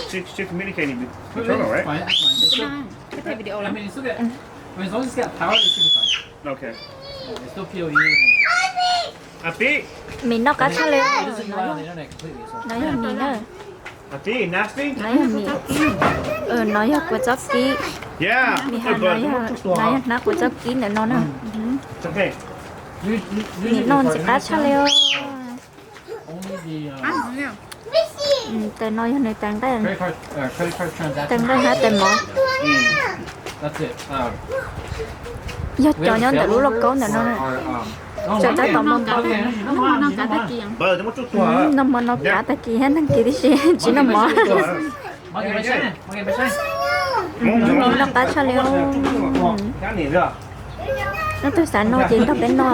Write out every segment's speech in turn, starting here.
She's still communicating with Eternal, right? Fine, that's fine. It's still, I mean, it's still got, I mean, as long as it's got power, it should be fine. Okay. It's still P O E. Api. Mis noj qab tshaj li. It doesn't rely on the internet completely, so. No yog mis na. Api, nasty. No yog mis. No yog kua txob kib. Yeah. Mis hais no yog, no yog hnab kua txob kib ntawm no na. It's okay. Mis noj ntxim qab tshaj li os. Tais no yog nws tais nqaij, tais nqaij hab tais mov. Yog cov nyob ntawm lub lauj kaub ntawm no, tso tab tom npau npau. Noj mov no kav tag kis thiab nag kis tib si tsis noj mov. Noj qab tshaj li. Ob tug xav noj ces nrog peb noj.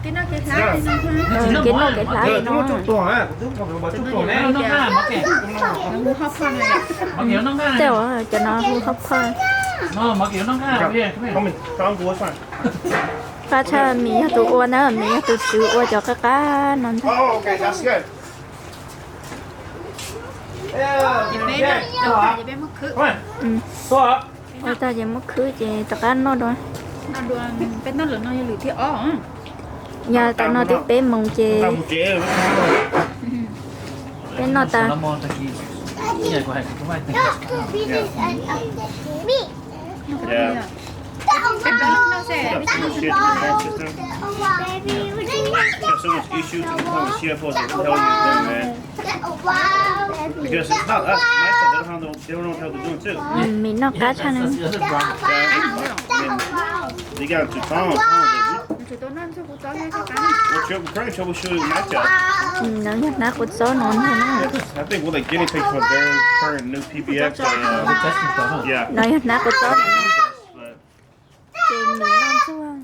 Kev noj kev hlav li no. Tej uas cov no hu hauv phaj. Qab tshaj, Mis yog tus ua na, Mis yog tus tswv ua cov qab qab no ntag. Ua tag ces muab khwb ces rov qab noj dua. Yog tam no twb peb moos ces peb noj tas. Because it's not us, Micah, they don't know, they don't know what the hell they're doing too. Mis noj qab tshaj na. They got to Tom, Tom, they, what's your current troubleshooting Micah? No yog hnab kua txob no ntag na. I think we're like guinea pigs for their current new P B X. Yeah. No yog hnab kua txob no. Ces Mis noj ntxuag.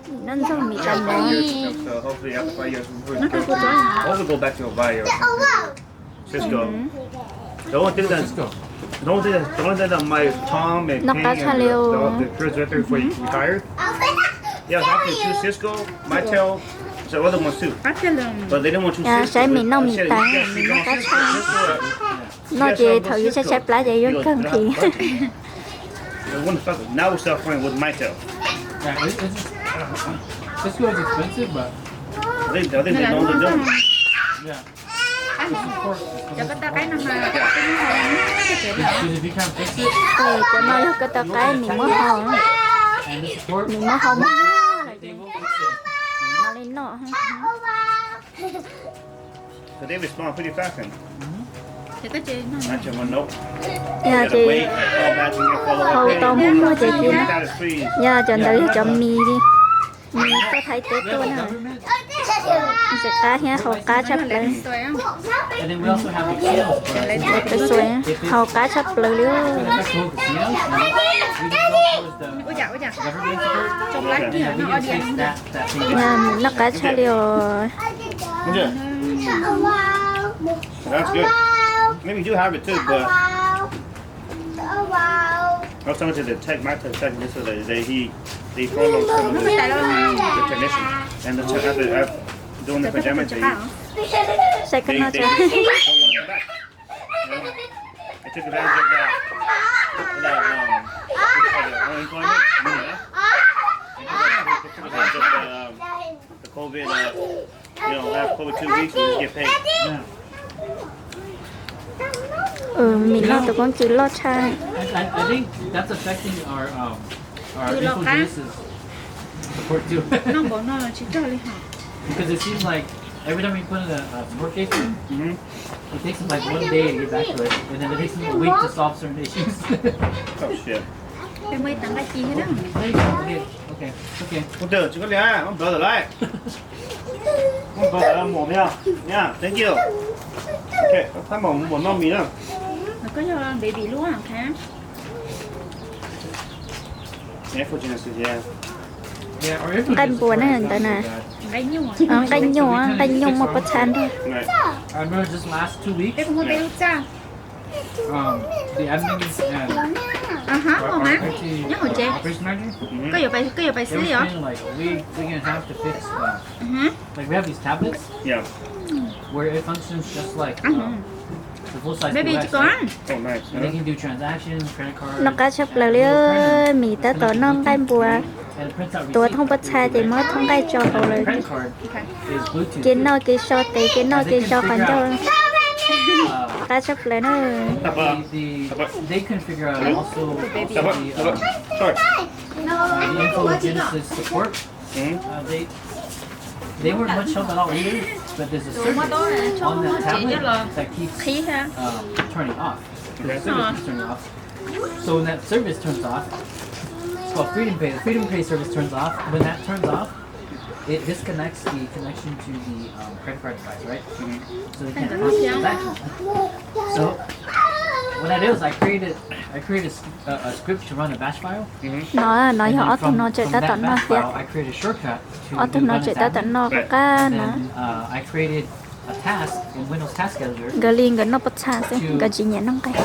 Mis noj ntxuag Mis tas mov. So hopefully after five years, we'll go back to a bio. Cisco. The only thing that, the only thing that, the only thing that my Tom and Penny and the, the, the kids right there before he retired. Yeah, I was offering two Cisco, Mitel, some other ones too. But they didn't want to Cisco. Saib Mis noj Mis tas, Mis noj qab tshaj. Noj ces thaum yus tshaib tshaib plab ces yuav kawg nqhis. Now we're suffering with Mitel. Yeah, it's, it's, Cisco is expensive, but I think, I think they know what they're doing. Yeah. Because if you can't fix it, cov no yog koj tau qaib Mis muab hau, and the support, Mis muab hau muab they will fix it. No li no. But they respond pretty fast then. Actually, no, nope. Yog ces hau tau muaj muaj ces cia. Yog cov ntawd yog cov Mis li. Mis tuaj Thaib teb tuaj na. Ntxim qab thiab hau qab tshaj plaws. Hau qab tshaj plaws li. Noj qab tshaj li os. That's good. Maybe you have it too, but I was talking to the tech, my tech, tech, this was the, the, he, they furloughed some of the, the technicians. And the tech, after, after, during the pandemic, they, they, they, they don't want to come back. You know? They took advantage of that, of that, um, what do you call it, unemployment, you know? They took advantage of the, um, the COVID, uh, you know, have COVID two weeks and you get paid. Mis loj tus koob tswv loj tshaj. I, I, I think that's affecting our, um, our info Genesis support too. Because it seems like every time we put in a, a support case, it takes them like one day to get back to us, and then it takes them a week to solve certain issues. Oh shit. Okay, okay, okay. Ua twg tsis koj liam, muab npawv tawm lauj. Muab npawv tawm mus, yeah, yeah, thank you. Okay, thaib mam mus noj mis na. Koj yog baby lub, okay. Nqaij npua na ntawd na. Nqaij nyuj, nqaij nyuj muaj pob txha nrog. Nyob hauv tsev. Koj yuav pais xwb os? where it functions just like um, the full size P O S, right? Oh, nice. And they can do transactions, credit cards, Noj qab tshaj plaws li, Mis tab tom noj nqaij npua, tuav thoob pob txha ces muab thoob nqaij tso hauv lawm. Kev noj kev so tes, kev noj kev so qhov ncauj. Qab tshaj plaws na. They can figure out also the, um, the infogenesis support. Uh, they they weren't much help at all either, but there's a service on that tablet that keeps um, turning off. There's a service keeps turning off. So when that service turns off, it's called Freedom Pay. The Freedom Pay service turns off. When that turns off, it disconnects the connection to the um, credit card device, right? So they can't process transactions. So what I did was I created I created a, a script to run a bash file. No, no yog ob tug no tseem tab tom noj thiab. Ob tug no tseem tab tom noj qab qab na. Nkawd li nkawd noj pob txha xwb, nkawd tsis nyiam noj nqaij.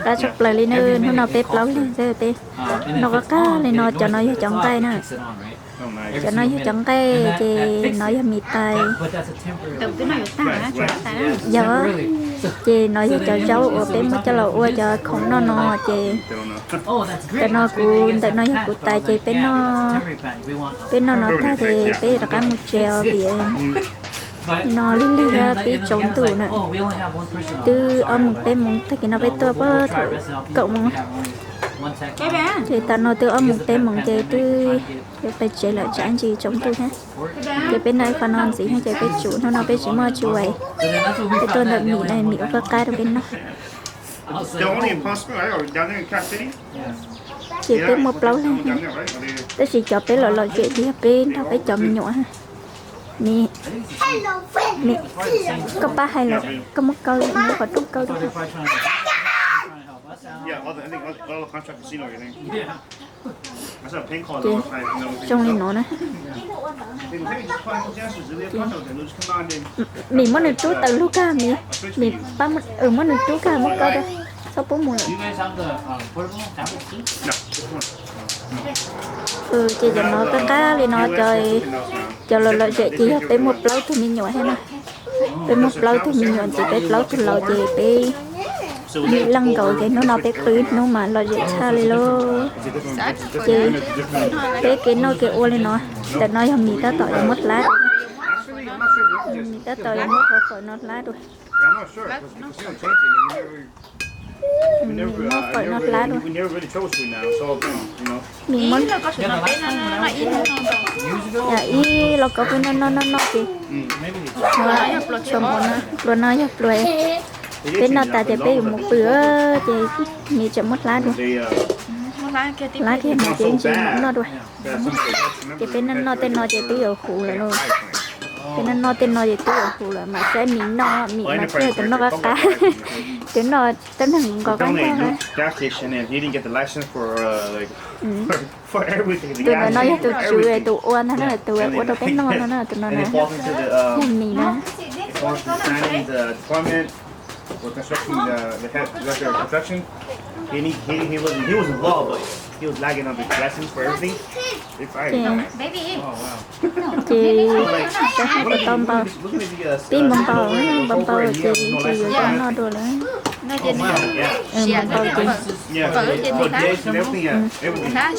Qab tshaj plaws li na, hnub no peb plaub leeg xwb peb noj qab qab li no, cov no yog cov nqaij na. Cov no yog cov nqaij ces no yog mis tais. Yog, ces no yog cov zaub uas peb muab coj los ua cov khoom noj no ces cov no kuv, ntawm no yog kuv tais ces peb noj, peb noj no tag ces peb rov qab mus tsev os vim no lig lig thiab pib tsaus ntuj na. Twb ob moos peb moos tag kis no peb tuaj puag thaum kaum moos. Ces tam no twb ob moos peb moos ces twb yuav pais tsev lawm, tsam ntsis tsaus ntuj thiab. Ces peb noj ib qho no ntxiv thiab ces peb tsum, hnub no peb tsis muaj tsis ua, peb tuaj ntawm Mim, Mim ua qab qab rau peb noj. Ces peb muaj plaub leeg, tab sis cov peb los lom zem ces yog peb nrog peb cov me nyuam. Mim, Mim, koj pab hais lawm, koj muab kaw, muab qhov rooj kaw rau kuv. Ces zoo li no na. Mim muab nws rub tawm lug kag, Mim, Mim pab, muab nws rub kag muab kaw rau, txhob pub mus lawm. Ces cov no qab qab li no, cov los lom zem ces yog peb muaj plaub tug me nyuam thiab na. Peb muaj plaub tug me nyuam ces peb plaub tug laus ces peb lim leej nkaus ces hnub no peb pw ib hnub mas lom zem tshaj li lauj. Ces peb kev noj kev ua li no, ntawm no yog Mim tab tom yuav muab hlab, Mim tab tom yuav muab qhov fawm no hlab dua. Muab fawm no hlab dua. Mim muab, ib los koj peb noj noj noj noj ces, pluas no yog pluas, peb noj tas ces peb yuav mus pw ces Mim tseem muab hlab dua. Hlab kiag no ces ntsis mam noj dua. Ces peb noj noj tej no ces twb yuav huv lawm lauj. Peb noj noj tej no ces twb yuav huv lawm, mam saib Mim noj, Mim mas thiaj tus noj qab qab, tus noj tab neeg nqos qab nqos. Tus ntawm no yog tus tswv, tus ua ntag na, tus ua rau peb noj no na, tus no na, yog Mim na. Ces, ces tab sis tau npau, pib npau npau, npau npau ces yuav coj noj dua lawm. Npau npau ces,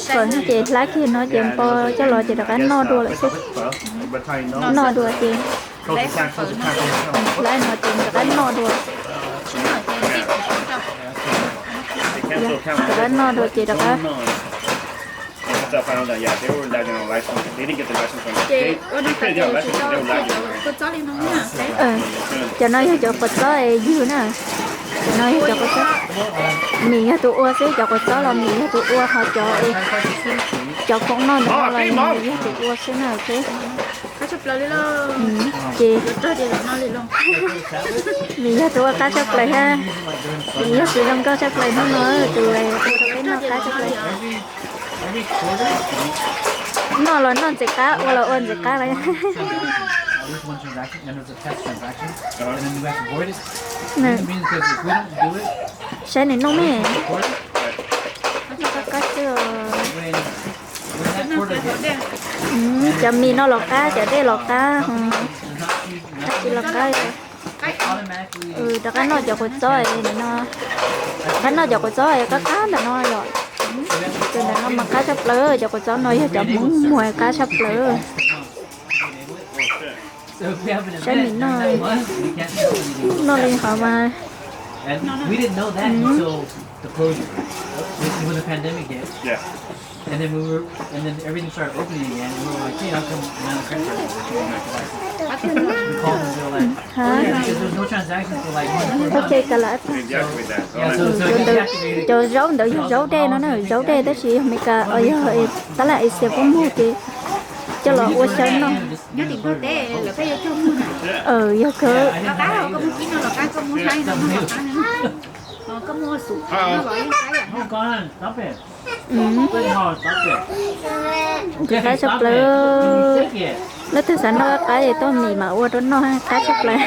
fawm ces hlab kiag no ces npau coj los ces rov qab noj dua lawm xwb. Noj dua ces, hlab no ces rov qab noj dua. Rov qab noj dua ces rov qab. Ces ua no tas ces tsis tau cov kua txob li no na. Cov no yog cov kua txob es ywg na. Cov no yog cov kua txob. Mim yog tus ua xwb, cov kua txob los Mim yog tus ua, ho cov, cov khoom noj ntawm no los Mim yog tus ua xwb na. Ces Mim yog tus ua qab tshaj plaws thiab. Mim yog tus zoo nkauj tshaj plaws hnub no, tus ua rau peb noj qab tshaj plaws. Noj los noj ntxim qab, ua los ua ntxim qab lawm. Saib nws noj me. Noj qab qab xwb os. Cov mis no los qab, cov dej los qab, qab tsis los qab. Rov qab noj cov kua txob no, rov qab noj cov kua txob qab qab ntawm no yom. Cov ntawm no mas qab tshaj plaws, cov kua txob no yog cov Hmoob muag qab tshaj plaws. Saib mis noj, noj li qhov mas. Ok, ka la. Cov zaub ntawd yog zaub dej no na, zaub dej tab sis yog Meskas, yog tab laj Asia puab muag ces coj los ua xyaw noj. Yog kawg. Qab tshaj plaws. Leej twg xav noj qab es tuaj mis mas ua rau noj, qab tshaj plaws.